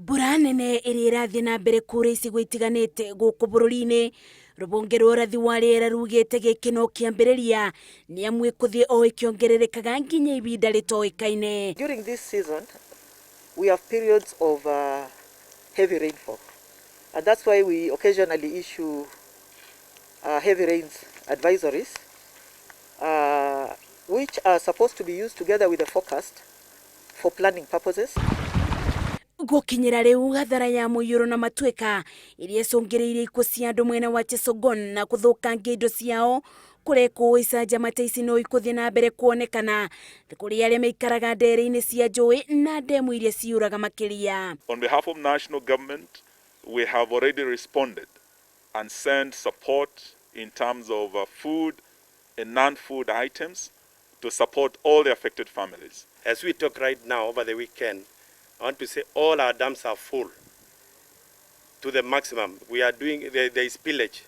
Mbura nene ĩrĩa ĩrathiĩ na mbere kura icigo itiganĩte gũkũ bũrũri-inĩ, rũhonge rwa ũrathi wa rĩera rugĩte gĩkĩ no kĩambĩrĩria nĩ amu ĩkũthiĩ o ĩkĩongererekaga nginya ihinda rĩtoĩkaine. During this season, we have periods of heavy rainfall. And that's why we occasionally issue heavy rains advisories, which are supposed to be used together with the forecast for planning purposes. Gũkinyĩra rĩu hathara ya mũiyũro na matuĩka iria icũngĩrĩirie ikuũ cia andũ mwena wa Chesogon na gũthũkangia indo ciao kũrekwo icanjama ta ici no ikũthiĩ na mbere kuonekana kũrĩ arĩa maikaraga ndere-inĩ cia njũĩ na ndemu iria ciuraga makĩria. On behalf of national government, we have already responded and sent support in terms of food and non-food items to support all the affected families. As we talk right now, over the weekend, I want to say all our dams are full to the maximum. We are doing, there is spillage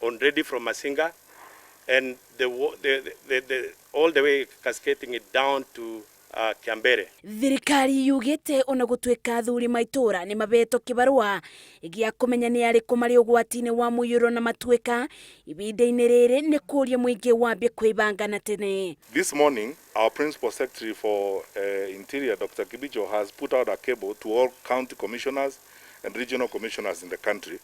already from Masinga and the, all the way cascading it down to Kiambere. Thirikari yugĩte ona gũtuĩka athuri maitũra nĩ mabetwo kĩbarũa gĩa kũmenya nĩ arĩkũ marĩ ũgwati-inĩ wa mũiyũro na matuĩka ihinda-inĩ rĩrĩ nĩ kũria mũingĩ wambie kwĩbanga na tene. This morning, our Principal Secretary for Interior, Dr. Kibicho, has put out a cable to all county commissioners and regional commissioners in the country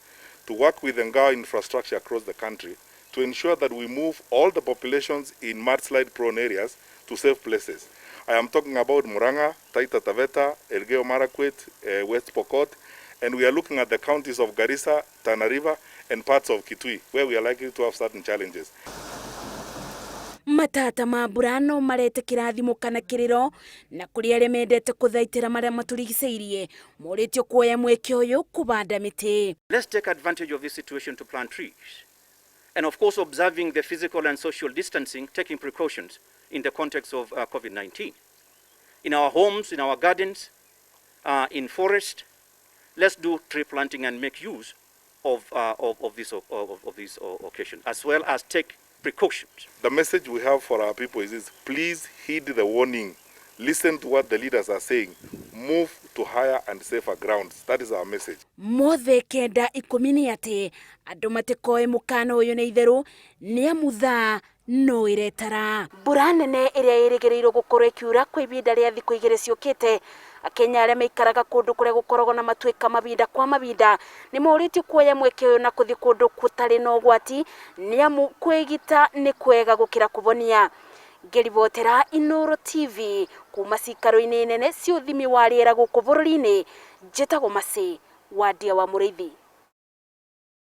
to work with the Ngao infrastructure across the country to ensure that we move all the populations in mudslide prone areas to safe places. I am talking about Murang'a, Taita Taveta, Elgeyo Marakwet, West Pokot, and we are looking at the counties of Garissa, Tana River, and parts of Kitui, where we are likely to have certain challenges. Matata ma mbura no marete kĩrathimo kana kĩrĩro na kũrĩ arĩa mendete kũthaitĩra marĩa matũrigicĩirie morĩtio kuoya mweke ũyũ kũbanda mĩtĩ. Let's take advantage of this situation to plant trees. And of course, observing the physical and social distancing, taking precautions in the context of COVID-19. In our homes, in our gardens, in forest, let's do tree planting and make use of this occasion, as well as take precautions. The message we have for our people is this: please heed the warning, listen to what the leaders are saying, move to higher and safer grounds. That is our message. Mothe kenda ikũmi nĩ atĩ andũ matikoe mũkana ũyũ nĩ itherũ nĩ amu thaa no ĩretara. Mbura nene ĩrĩa ĩrĩgĩrĩirwo gũkorwo ĩkiura kwa ihinda rĩa thikũ igĩrĩ ciũkĩte, akenya arĩa maikaraga kũndũ kũrĩa gũkoragwo na matuĩka mahinda kwa mahinda nĩ morĩtio kuoya mweke ũyũ na kũthiĩ kũndũ gũtarĩ na ũgwati nĩ amu kwĩgita nĩ kwega gũkĩra kũbonia. Ngĩribotera Inooro TV kuma cikaro-inĩ nene cia ũthimi wa rĩera gũkũ bũrũri-inĩ, njĩtagwo Mercy Wandia wa Mũrĩithi.